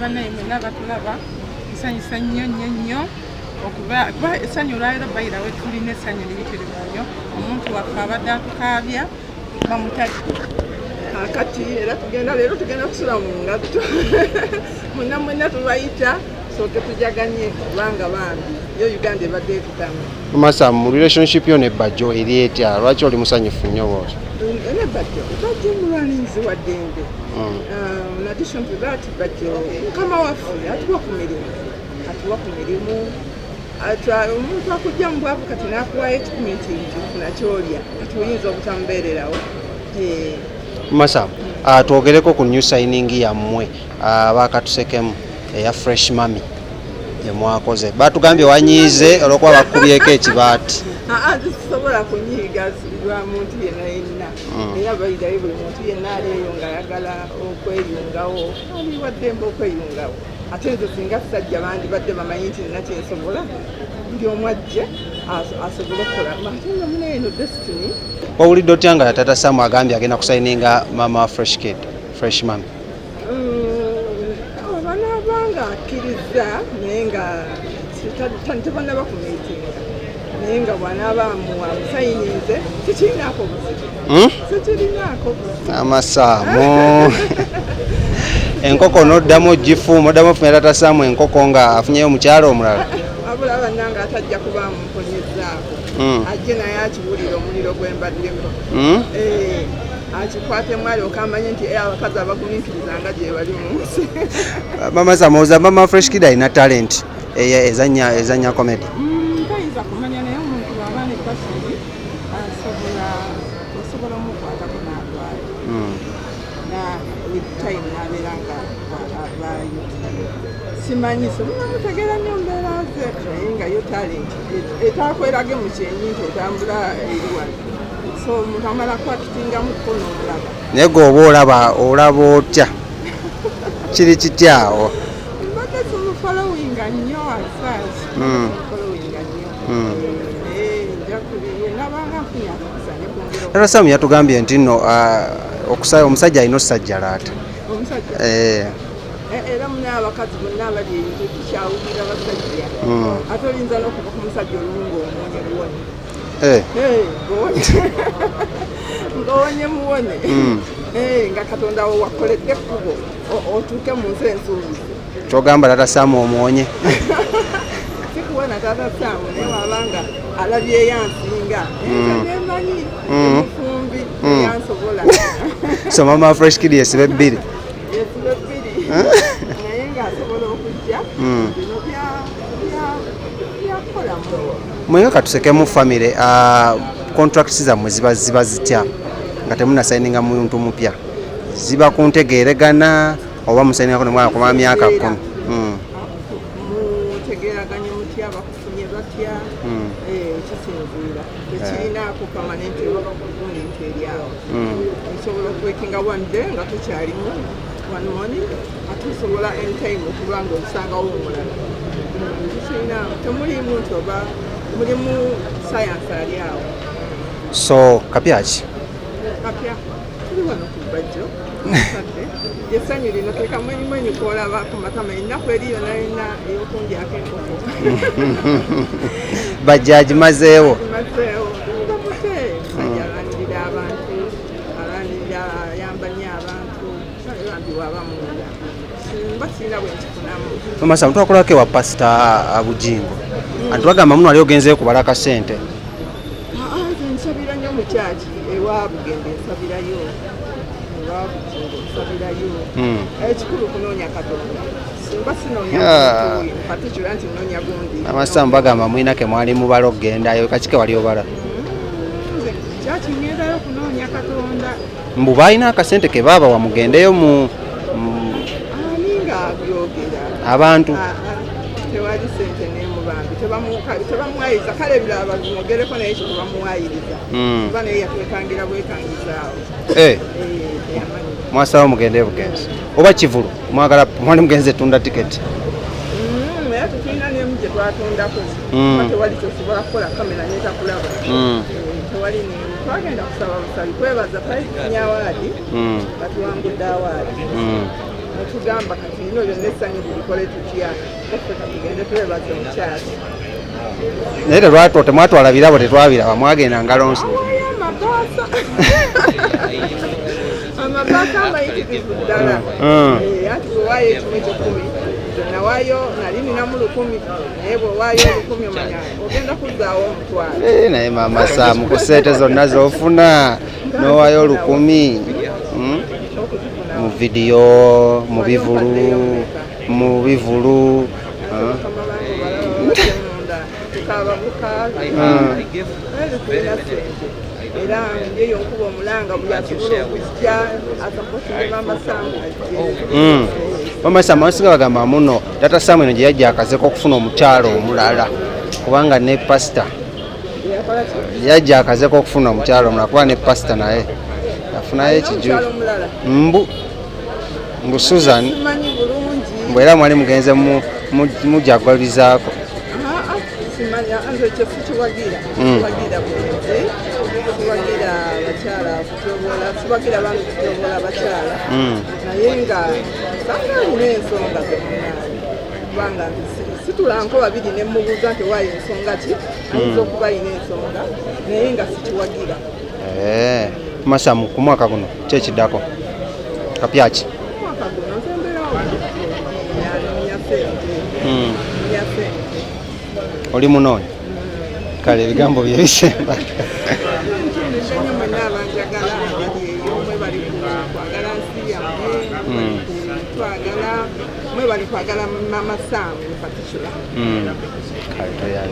Bannaye mwenna batulaba, nsanyusa nnyo nnyo nnyo okuba kuba essanyu olwaleero bayirawe tulina essanyu liyitirivu nnyo. Omuntu waffe abadde atukaabya bamutadde. Kakati era tugenda leero tugenda kusula mu ngatto mwenna mwenna tubayita sooke tujaganye kubanga bambi yo Uganda ebadde etutama. Masa, mu relationship yo ne Bajjo eri etya? Lwaki oli musanyufu nnyo bw'otyo? Ne Bajjo, Bajjo mulwanirizi wa ddembe. In addition to that, Bajjo mukama waffe, atuwa ku mirimu, atuwa ku mirimu. Omuntu akujja mu bwavu kati n'akuwayo 100 nti nti kyolya, kati oyinza obutamubeererawo? Masa, twogereko ku new signing yammwe abakatusekemu eya Fresh Mummy gyemwakoze. Batugambye wanyiize olwokuba bakubyeko ekibaati. Aa, sisobola kunyiiga lwa muntu yenna yenna. Era bayirayo buli muntu yenna ali eyo ng'ayagala okweyungawo ali waddembe okweyungawo. Ate nze singa sajja bandibadde bamanyi nti nina kyensobola, buli omu ajje asobole okukola, ate nga muna eno destiny. Wawulidde otya nga Tata Sam agambye agenda kusayininga mama wa Fresh Kid, Fresh Mummy? Banaaba nga akkiriza, naye nga tebannaba kumiitinga, naye nga bw'anaaba amusayininze sikirinaako buzibu. Sikirinaako buzibu. Amasaamu enkoko n'oddamu ogifuuma, oddamu ofumya Tata Sam enkoko nga afunyeyo omukyalo omulala. Wabula bannange atajja kuba amuponyezaako, ajje naye akiwulire omuliro gwe mbaddeko. Eh, akikwatemu alyoke amanye nti abakazi abagumiikiriza nga gye bali mu nsi. Mama Sam, oza mama Fresh Kid alina talent ezanya comedy? Tayinza kumanya, naye omuntu bw'aba ne passion asobola, osobola omukwatako n'avaayo na with time n'abeera nga avaayo. Simanyi, simunamutegeera nnyo mbeera ze, naye nga yo talent etakwerage mu kyenyi nti otambula eri wano, so omuntu amala kwakitingamuko n'omulaba. Naye gwe oba olaba otya? Kiri kityawo? Mbadde simufollowinga nnyo as such. Simufollowinga nnyo. Naye nja nabanga nfunye akakisa nja kwongera. Tata Sam yatugambye nti nno omusajja alina osajjalaata. Omusajja? Eh. Era muna abakazi bonna abali eyo tetukyawulira basajja. Ate oyinza n'okuva ku musajja olumu ng'omuwonye buwonye. Eh, ng'owonye muwone. Eh, nga Katonda wo wakoledde ekkubo otuuke mu nsi ensuubize. Kyogamba Tata Sam omuwonye? Sikuwona Tata Sam, naye wabanga alabye eyansinga, nze nemanyi omufumbi eyansobola. So mama Fresh Kid yesibe bbiri? Yesibe bbiri, naye ng'asobola okujja bino byakolamu. Mwenga katusekemu family, contracts zammwe ziba zitya nga temunasayininga muntu mupya? Ziba ku ntegeeregana oba musayiningako nemwana kumala myaka 10? Mutegeeraganye mutya, bakufunye batya? Eh, kisinziira, tekirinaako permanent gundi nti eri awo. Osobola okuwakinga one day nga tokyalimu, one morning, ate osobola anytime okuba nga osangawo omulala. Tekirina, temulimu nti oba mulimu science ali awo. So kapya ki? Kapya tuli wano ku Bajjo sadde essanyu lino kekamwenyumwenyu kolaba ku matama ennaku eri yonna yonna ey'okundyako enkoko. Bajja agimazeewo. Mazeewo nga mute musajja alwanirira abantu, alwanirira, ayamba nnyo abantu. Kale bambi waaba munda mba sirina bwe nkifunamu. Mama Sam, twakolako ewa Pasita Bujingo, anti bagamba muno wali ogenzeyo kubala kasente. Aa, nze nsabira nnyo mu kyaki ewa Bugembe, nsabirayo, ewa Bujingo nsabirayo. Ekikulu kunoonya Katonda, simba sinoonya muntu in particular nti nnoonya gundi. Mama Sam, bagamba mwina ke mwali mubala okugendayo, kakike wali obala? Nze kyaki ngendayo kunoonya Katonda. Mbu balina akasente ke baabawa mugendeyo Ani nga abyogera? Abantu. Ah, ah, tewali sente nemubambi, tebamuwayiriza. Kale ebirala babimwogereko, naye ekyo tebamuwayiriza. Kuba naye yatwekangira bwekangizaawo. Eh, Eh, teyamanyi. Mwasalawo mugendeyo bugenzi oba kivulu mwagala mwali mugenze tunda tiketi? Era tetulina nemu gye twatundako. Kuba tewali kyosobola kukola kamera netakulaba. Eh, tewali nemu. Twagenda kusaba busabi, kwebaza, twali tufunye award, batuwangudde award. Netugamba kati lino lyonna essanyu tulikole tutya? Ffe katugende twebaze omukyala. Naye temwatwala birabo, tetwabiraba, mwagenda ngalo nsi. Awaayo amabaasa, amabaasa amayitirivu ddala. Anti bwewaayo ekimu ekikumi, nawaayo nali ninamu 1000, naye bwewaayo 1000 omanya ogenda kuzaawo 50. Eh, naye Maama Saamu, ku ssente zonna z'ofuna n'owaayo 1000? Okuzifuna. Mu vidiyo, mu bivulu, mu bivulu, ah. Bakama bange balaba batya munda? Tukaaba bukaabi, naye tetulina ssente. Era eyo nkuba omulanga, buli asobola okujja asupportinge Mama Sam ajje. Mama Sam, abasinga bagamba muno Tata Sam eno gye yajja akazeko okufuna omukyalo omulala, kubanga ne pasita Yakola ki? Yajja akazeko okufuna omukyalo omulala, kuba ne pasita naye yafunayo Alina ekiju. omukyalo omulala? Mbu Susan. Simanyi bulungi. Mbu era mwali mugenze mujagalizaako. Ah, ah, simanya, nze ekyo sikiwagira. Siwagira bwenzi, siwagira abakyala kutyoboola, siwagira baami kutyoboola abakyala. Naye nga sanga alina ensonga zemunaani, kubanga nze situlanko babiri ne mubuuza nti waayo ensonga ki. Ayinza okuba alina ensonga, naye nga sikiwagira. Eh, Mama Sam, ku mwaka guno ki ekiddako, kapyaki? Omwaka guno nze mbeerawo noonya sente, noonya sente. Oli munoonya. Kale, ebigambo bye bisemba. Ntuulidde nnyo mwenna abanjagala abali eyo. Mwebali kwagala nsi yammwe, mwebali kutwagala, mwebali kwagala Mama Sam in particular. Kale, toyanze.